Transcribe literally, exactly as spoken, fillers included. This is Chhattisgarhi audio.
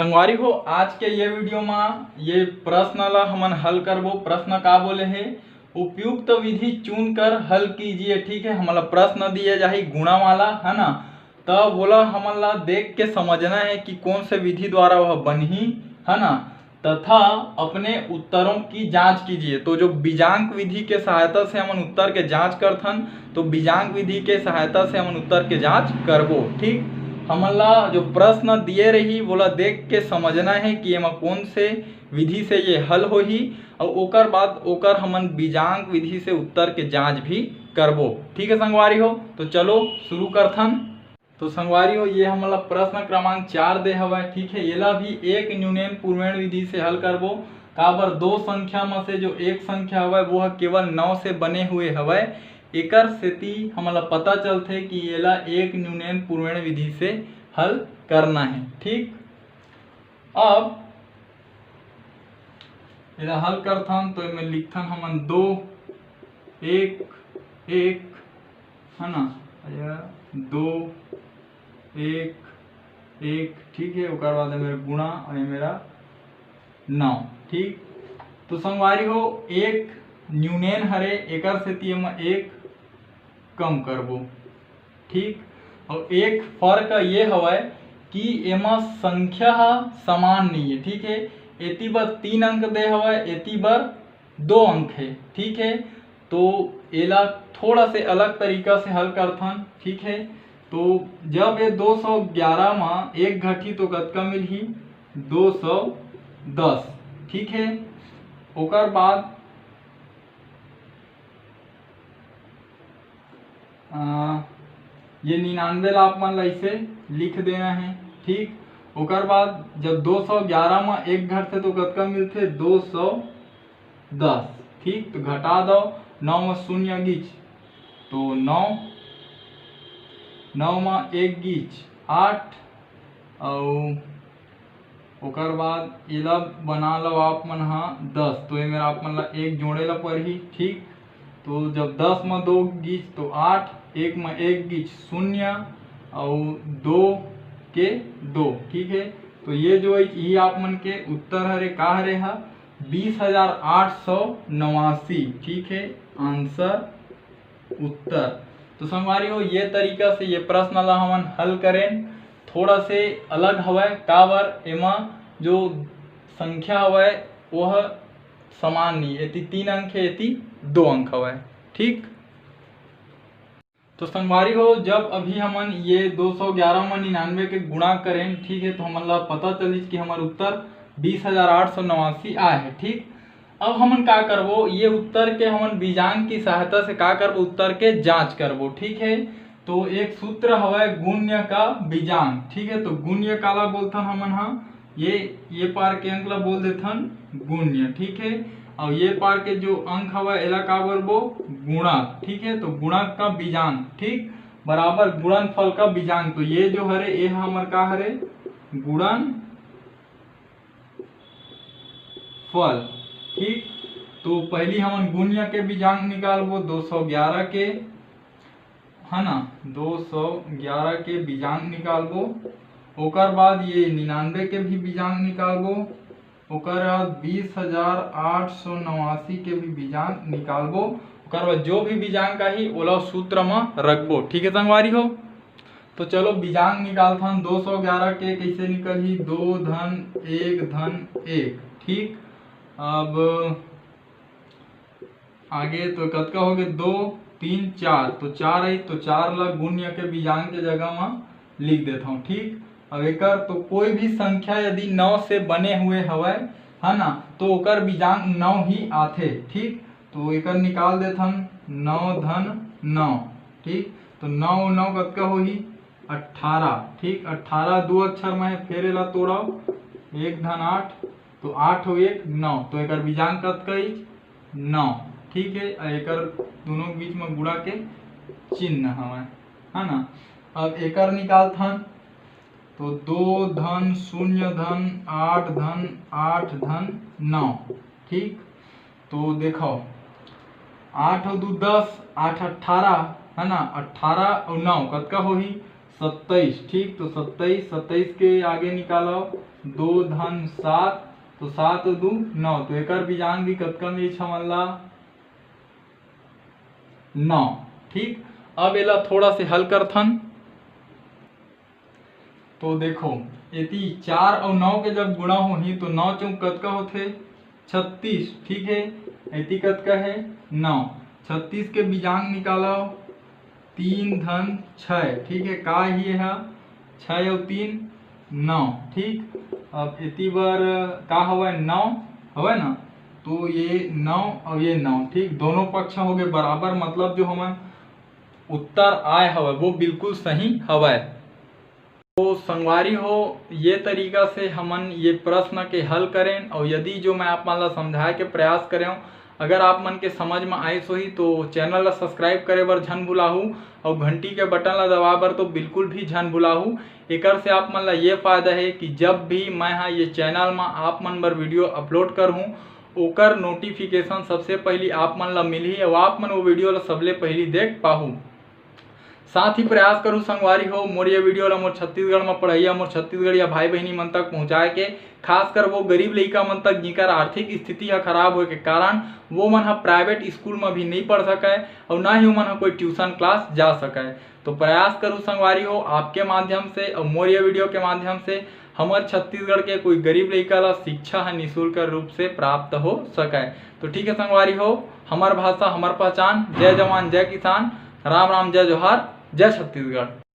संगवारी हो, आज के ये वीडियो मा ये प्रश्न ला हमन हल करबो। प्रश्न का बोले हे, उपयुक्त विधि चुन कर हल कीजिए। ठीक है, हमला प्रश्न दिए जाही गुणा वाला, है ना, त वोला हमन ला देख के समझना है कि कौन से विधि द्वारा वह बनही, है ना, तथा अपने उत्तरों की जांच कीजिए। तो जो बीजांक विधि के सहायता से हमन उत्तर के जांच करथन, तो बीजांक विधि के सहायता से हमन उत्तर के जांच करबो। ठीक, हमन ला जो प्रश्न दिए रही, वोला देख के समझना है कि एमा कौन से विधि से ये हल होही, और ओकर बाद ओकर हमन बीजांक विधि से उत्तर के जांच भी करबो। ठीक है संगवारी हो, तो चलो शुरू करथन। तो संगवारी हो, ये हमन ला प्रश्न क्रमांक चार दे हवय। ठीक है, एला भी एक न्यूनेन पूर्वेण विधि से हल करबो। काबर, दो संख्या म से जो एक संख्या हवय, वो ह केवल नौ से बने हुए हवय, एकर सेती हमन ला पता चलथे कि एला एक न्यूनेन पूर्वेण विधि से हल करना है। ठीक, अब एला हल करथन तो एमे लिखथन हमन दो, एक, एक, है ना, ये दो, एक, एक, ठीक है। ओकर बाद ये मेरा गुणा और ये मेरा नौ। ठीक, तो संगवारी हो, एक न्यूनेन हरे, एकर सेती एमा एक कम करबो। ठीक, और एक फर्क ये हवय कि एमा संख्या ह समान नहीं है। ठीक है, एती बर तीन अंक दे हवय, एती बर दो अंक है। ठीक है, तो एला थोड़ा से अलग तरीका से हल करथन। ठीक है, तो जब ये दो सौ ग्यारह मा एक घटही तो कतका मिलही? दो सौ दस। ठीक है, ओकर बाद अ, ये निन्यानवे ला आप मन ला ऐसे लिख देना है। ठीक, ओकर बाद जब दो सौ ग्यारह मा एक घटथे तो कतका मिलथे? दो सौ दस। ठीक, तो घटा दो, नौ मा शून्य गिच तो नौ, नौ मा एक गिच आठ, और ओकर बाद एला बना लो आप मन हा दस, तो एमे आप मन ला एक जोड़े ला परही। ठीक, तो जब दस म दो गिच तो आठ, एक म एक गिच शून्य, और दो के दो। ठीक है, तो ये जो है, ये आप मन के उत्तर हरे, का हरे हा? बीस हजार आठ सौ नवासी। ठीक है, आंसर उत्तर। तो संगवारी हो, ये तरीका से ये प्रश्न ला हमन हल करेन। थोड़ा से अलग हवय, काबर एमा जो संख्या हवय वह समान नहीं, एती तीन अंक है, एती दो अंक हवय। ठीक, तो संगवारी हो, जब अभी हमन ये दो सौ ग्यारह मा निन्यानवे के गुणा करेन, ठीक है, तो हमन ला पता चलिस कि हमर उत्तर बीस हजार आठ सौ नवासी आए है। ठीक, अब हमन का करबो, ये उत्तर के हमन बीजांक की सहायता से का करबो, उत्तर के जांच करबो। ठीक है, तो एक सूत्र हवय गुण्य का बीजांक। ठीक है, तो गुण्य काला बोलथन हमन हा, ये ये पार के अंक ला बोल देथन गुण्य। ठीक है, और ये पार के जो अंक हवय एला का बोलबो, गुणक। ठीक है, तो गुणक का बीजांक, ठीक, बराबर गुणनफल का बीजांक। तो ये जो हरे, ये हमर का हरे? गुणन फल। ठीक, तो पहली हमन गुण्य के बीजांक निकालबो दो सौ ग्यारह के, है ना, दो सौ ग्यारह के बीजांक निकालबो। ओकर बाद ये निन्यानवे के भी बीजांक निकालबो। ओकर बाद बीस हजार आठ सौ नवासी के भी बीजांक निकालबो। ओकर बाद जो भी बीजांक आही, ओला सूत्र म रखबो। ठीक है संगवारी हो, तो चलो बीजांक निकालथन। दो सौ ग्यारह के कैसे निकलही? दो धन एक धन एक। ठीक, अब आगे तो कतका हो गए? दो, तीन, चार। तो चार आई, तो चार ला गुण्य के बीजांक के जगह मा लिख देथव। ठीक, अब एकर तो कोई भी संख्या यदि नौ से बने हुए हवय, है ना, तो ओकर बीजांक नौ ही आथे। ठीक, तो एकर निकाल देथन, नौ धन नौ। ठीक, तो नौ नौ कतका होही? अट्ठारह। ठीक, अट्ठारह दो अक्षर में है, फिर एला तोड़व, एक धन आठ, तो आठ हो एक नौ, तो एकर बीजांक कतका आइस? नौ। ठीक है, अउ एकर दोनों के बीच में गुणा के चिन्ह हवय, है ना। अब एकर निकालथन, तो दो धन शून्य धन आठ धन आठ धन नौ। ठीक, तो देखो, आठ और दो दस, आठ अट्ठारह, है ना, अट्ठारह और नौ कतका होही? सत्ताईस, ठीक। तो सत्ताईस, सत्ताईस के आगे निकालो, दो धन सात, तो सात दू नौ, तो एकर बीजांग भी कतका मिली हमन ला? नौ। ठीक, अब एला थोड़ा से हल करथन। तो देखो, एती चार अउ नौ के जब गुणा होही तो नौ चौक कतका होथे? छत्तीस। ठीक है, एती कतका है? नौ। छत्तीस के बीजांग निकालो, तीन धन छः। ठीक है, का ही है? छः अउ तीन नौ। ठीक, अब एती बर का हवय? नौ हवय ना, तो ये नौ और ये नौ, ठीक, दोनों पक्ष हो गए बराबर, मतलब जो हमन उत्तर आय हवय वो बिल्कुल सही हवय। तो संगवारी हो, ये तरीका से हमन ये प्रश्न के हल करें, और यदि जो मैं आप मन ला समझाए के प्रयास करें, अगर आप मन के समझ में आइस होही तो चैनल ला सब्सक्राइब करे बर झन भुलाहू, और घंटी के बटन ला दबाए बर तो बिल्कुल भी झन भुलाहू। एकर से आप मन ला ये फायदा है कि जब भी मैं हा ये चैनल में आप मन बर वीडियो अपलोड करहूँ, ओकर नोटिफिकेशन सबसे पहली आप मन ला मिलही और आप मन वो वीडियो ला सबले पहली देख पाहू। साथ ही प्रयास करू संगवारी हो, मोर ये वीडियो ला मोर छत्तीसगढ़ में पढ़ैया मोर छत्तीसगढ़िया भाई बहनी मन तक पहुँचाए के, खासकर वो गरीब लइका मन तक जिकर आर्थिक स्थिति ह खराब होए के कारण वो मन ह प्राइवेट स्कूल में भी नहीं पढ़ सकय और ना ही ओमन ह कोई ट्यूशन क्लास जा सकय। तो प्रयास करू संगवारी हो, आपके माध्यम से और मोर ये वीडियो के माध्यम से हमर छत्तीसगढ़ के कोई गरीब लइका ला शिक्षा ह निशुल्क रूप से प्राप्त हो सकय। तो ठीक है संगवारी हो, हमर भाषा हमर पहचान। जय जवान जय किसान, राम राम जय जोहार, जय छत्तीसगढ़।